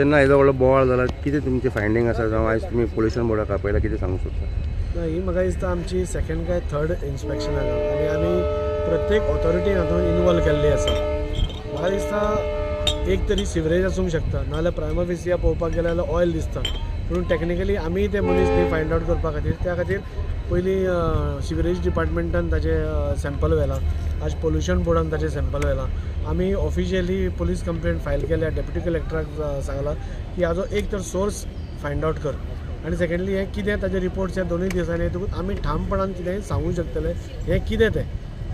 जेन्ना येदो व्हडलो बोवाळ जाला कितें तुमचें फायंडींग आसा जावं आयज तुमी पोल्युशन बोर्डाक आपयला कितें सांगूंक सोदता? ना, ही म्हाका दिसता आमची सेकंड काय थर्ड इन्स्पेक्शन आसा आनी आमी प्रत्येक ऑथॉरिटी हातूंत इनवॉल्व केल्ली आसा. म्हाका दिसता एक तरी सिवरेज आसूंक शकता, नाजाल्यार प्रायमा फेसिया पळोवपाक गेल्यार जाल्यार ऑयल दिसता, पूण टॅक्निकली आमी ते मनीस न्ही फायंड आवट करपा खातीर. त्या खातीर पयलीं सिवरेज डिपार्टमेंटान ताजें सॅम्पल व्हेलां, आज पोल्युशन बोर्डान ताजें सॅम्पल व्हेलां. आमी ऑफिशियली पुलीस कंप्लेंट फायल केल्या, डेप्युटी कलेक्टराक सांगलां की हाजो एक तर सोर्स फायंड आवट कर आनी सेकंडली हें कितें ताजे रिपोर्ट्स ह्या दोनूय दिसांनी येतकूच आमी ठामपणान कितेंय सांगूंक शकतले हें कितें तें.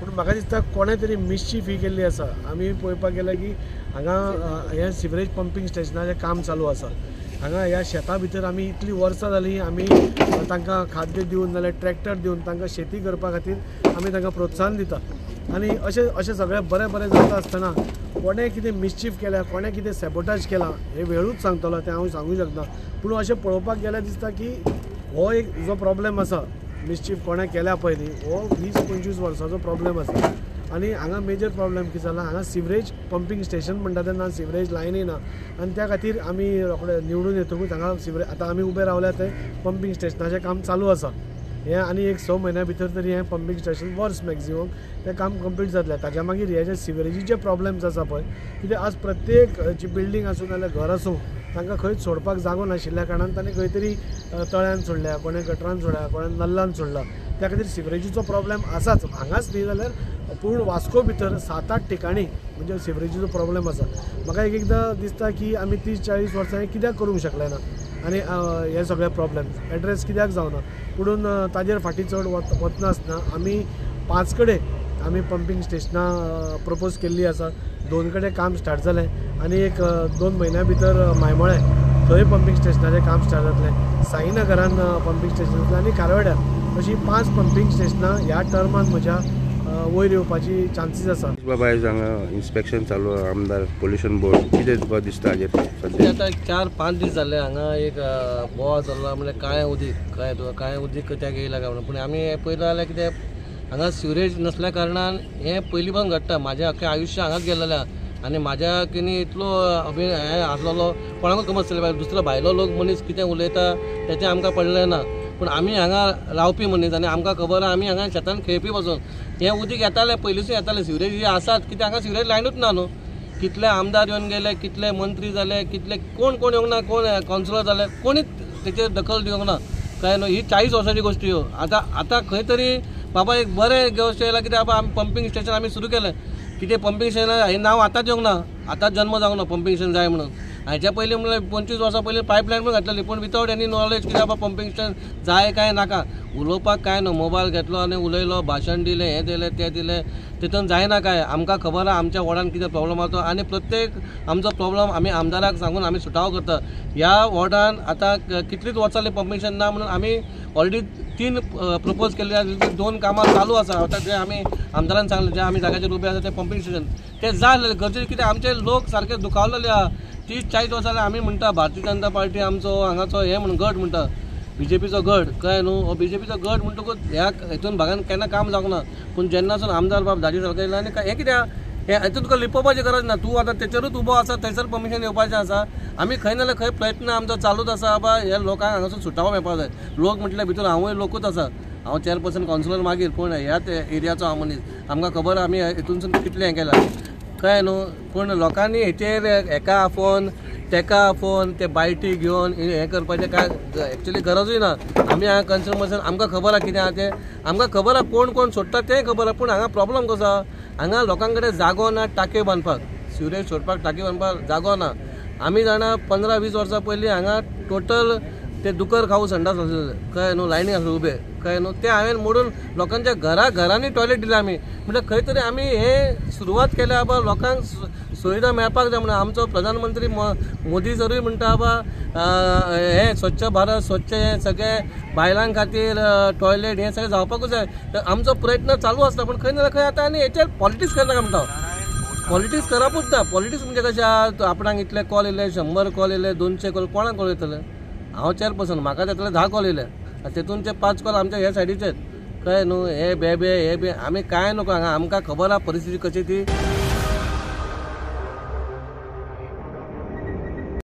पूण म्हाका दिसता कोणें तरी मिसचीफ ही केल्ली आसा. आमी पळोवपाक गेल्यार की हांगा हें सिवरेज पंपींग स्टेशनाचें काम चालू आसा. हांगा ह्या शेता भितर आमी इतलीं वर्सां जालीं आमी तांकां खाद्य दिवन नाजाल्यार ट्रॅक्टर दिवन तांकां शेती करपा खातीर आमी तांकां प्रोत्साहन दिता आनी अशें अशें सगळें बरें बरें जाता आसतना कोणें कितें मिसचीफ केल्या, कोणें कितें सॅबोटाज केलां हें वेळूच सांगतलो, तें हांव सांगूंक शकना. पूण अशें पळोवपाक गेल्यार दिसता की हो एक जो प्रॉब्लेम आसा मिसचीफ कोणें केल्या पळय न्ही, हो 20-25 वर्सांचो प्रॉब्लेम आसा. आनी हांगा मेजर प्रॉब्लेम कितें जाला, हांगा सिवरेज पंपींग स्टेशन म्हणटा तेन्ना सिवरेज लायनय ना आनी त्या खातीर आमी रोखडे निवडून येतकूच हांगा सिवरेज आतां आमी उबे रावल्या ते पंपींग स्टेशनाचें काम चालू आसा. हें आनी एक 6 म्हयन्या भितर तरी हें पंपींग स्टेशन वर्स मॅक्झिमम तें काम कंप्लीट जातलें. ताच्या मागीर हे जे सिवरेजीचे प्रॉब्लेम्स आसा पळय, कित्याक आज प्रत्येक जी बिल्डींग आसूं नाजाल्यार घर आसूं तांकां खंयच सोडपाक जागो नाशिल्ल्या कारणान तांणी खंय तरी तळ्यान सोडल्या, कोणें गटरान सोडल्या, कोणें नल्लान सोडला. त्या खातीर सिवरेजीचो प्रॉब्लेम आसाच हांगाच न्ही जाल्यार पूण वास्को भितर 7-8 ठिकाणी म्हणजे सिवरेजीचो प्रॉब्लेम आसा. म्हाका एक एकदां दिसता की आमी 30-40 वर्सां हें कित्याक करूंक शकले ना आनी हे सगळे प्रॉब्लेम एड्रेस कित्याक जावना. पुणून ताजेर फाटीं चड वचनासतना आमी 5 कडेन आमी पंपींग स्टेशनां प्रपोज केल्ली आसा. 2 कडेन काम स्टार्ट जालें आनी एक 2 म्हयन्या भितर मायमोळें थंय पंपींग स्टेशनाचें काम स्टार्ट जातलें, साईनगरान पंपींग स्टेशन जातलें आनी खारवड्यार अशीं 5 पंपींग स्टेशनां ह्या टर्मान म्हज्या वयर येवपाची चान्सीस आसा. बाबा आयज हांगा इन्स्पेक्शन चालू आमदार पोल्युशन बोर्ड कितें तुका दिसता हाजेर सद्या? आतां 4-5 दीस जाले हांगा एक बोवाळ चल्ला, म्हणल्यार काळें उदीक, कळ्ळें तुका, काळें उदीक कित्याक येयलां काय म्हणून. पूण आमी पयलें जाल्यार कितें हांगा सिवरेज नसल्या कारणान हें पयलीं पासून घडटा. म्हाजें अख्खें आयुश्य हांगाच गेल्लें आहा आनी म्हाज्या कितें इतलो अभि हें आसलेलो कोणाकूच खबर आसतलें, दुसरो भायलो लोक मनीस कितें उलयता तेचें आमकां पडलें ना. पूण आमी हांगा रावपी मनीस आनी आमकां खबर आहा आमी हांगा शेतान खेळपी पासून हें उदीक येतालें, पयलींसून येतालें. सिवरेज ही आसात कित्याक हांगा सिवरेज लायनूच ना न्हू. कितले आमदार येवन गेले, कितले मंत्री जाले, कितले कोण कोण येवंक ना, कोण कावन्सिलर जाले, कोणीच तेचेर दखल दिवंक ना. काय न्हू, ही 40 वर्सांची गोश्टी ह्यो. आतां आतां खंय तरी बाबा एक बरें गोश्ट येयला कित्याक बाबा आमी पंपींग स्टेशन आमी सुरू केलें. कितें पंपींग स्टेशन हें नांव आतांच येवंक ना, आतांच जन्म जावंक ना पंपींग स्टेशन जाय म्हणून. हाच्या पयलीं म्हणल्यार 25 वर्सां पयलीं पायपलायन पण घातलेली, पूण विथआवट एनी नॉलेज कित्याक बाबा पंपींग स्टेशन जाय काय नाका. उलोवपाक काय न्हू, मोबायल घेतलो आनी उलयलो, भाशण दिलें, हें दिलें तें दिलें, तितून जायना काय. आमकां खबर आहा आमच्या वॉर्डान कितें प्रॉब्लम आसा तो आनी प्रत्येक आमचो प्रॉब्लम आमी आमदाराक सांगून आमी सुटावो करता. ह्या वॉर्डान आतां कितलींच वर्सां जालीं पंपींग स्टेशन ना म्हणून आमी ऑलरेडी 3 प्रपोज केल्ले आसा, 2 कामां चालू आसा. आतां जे आमी आमदारान सांगलें जे आमी जाग्याचेर उबे आसा तें पंपींग स्टेशन तें जाय आसलें गरजेचें, कित्याक आमचे लोक सारके दुखावलेले आहा. 30-40 वर्सां जालीं आमी म्हणटा भारतीय जनता पार्टी आमचो हांगाचो हें म्हणून गट म्हणटा, बीजेपीचो गट, कळ्ळें न्हू. हो बीजेपीचो गट म्हणटकूच ह्या हितून भागान केन्ना काम जावंक ना. पूण जेन्नासून आमदार बाब दाजी सारको येयला आनी हें कित्याक हें हितून तुका लिपोवपाची गरज ना, तूं आतां तेचेरूच उबो आसा, थंयसर परमिशन येवपाचें आसा. आमी खंय ना जाल्यार खंय प्रयत्न आमचो चालूच आसा बाबा ह्या लोकांक हांगासून सुटावो मेळपाक जाय. लोक म्हटल्यार भितर हांवूय लोकूच आसा, हांव चेअरपर्सन कावन्सिलर मागीर, पूण ह्याच एरियाचो हांव मनीस, आमकां खबर आमी हितूनसून कितलें हें केलां, कळ्ळें न्हू. पूण लोकांनी हेचेर हेका आफोवन तेका आफोवन ते बायटी घेवन हें करपाचें काय एक्चुली गरजूय ना. आमी हांगा कन्सर्न पर्सन, आमकां खबर आहा कितें आहा तें, आमकां खबर आहा कोण कोण सोडटा तें खबर आहा. पूण हांगा प्रॉब्लम कसो आहा, हांगा लोकां कडेन जागो ना टाकयो बांदपाक, सिवरेज सोडपाक टाकयो बांदपाक जागो ना. आमी जाणा 15-20 वर्सां पयलीं हांगा टोटल ते दुकर खाऊ संडास आसलेले, कळ्ळें न्हू, लायनी आसले उबे, कळ्ळें न्हू. ते हांवें मोडून लोकांच्या घरा घरांनी टॉयलेट दिले आमी. म्हटल्यार खंय तरी आमी हे सुरवात केल्या बाबा लोकांक सुविधा मेळपाक जाय म्हणून. आमचो प्रधानमंत्री मोदी सरूय म्हणटा बाबा हें स्वच्छ भारत, स्वच्छ हें सगळें बायलां खातीर टॉयलेट हें सगळें जावपाकूच जाय. तर आमचो प्रयत्न चालू आसता, पूण खंय ना खंय आतां आनी हेचेर पॉलिटिक्स करनाका म्हणटा. पॉलिटिक्स करपूच ना. पॉलिटिक्स म्हणजे कशें आहा, आपणाक इतले कॉल येयले, 100 कॉल येयले, 200 कॉल, कोणाक कॉल येतले? हांव चेअरपर्सन, म्हाका जातले 10 कॉल येयले, तेतून ते 5 कॉल आमच्या ह्या सायडीचे, कळ्ळें न्हू. हे बेबे हे बे आमी कांय नको हांगा, आमकां खबर आहा परिस्थिती कशी ती.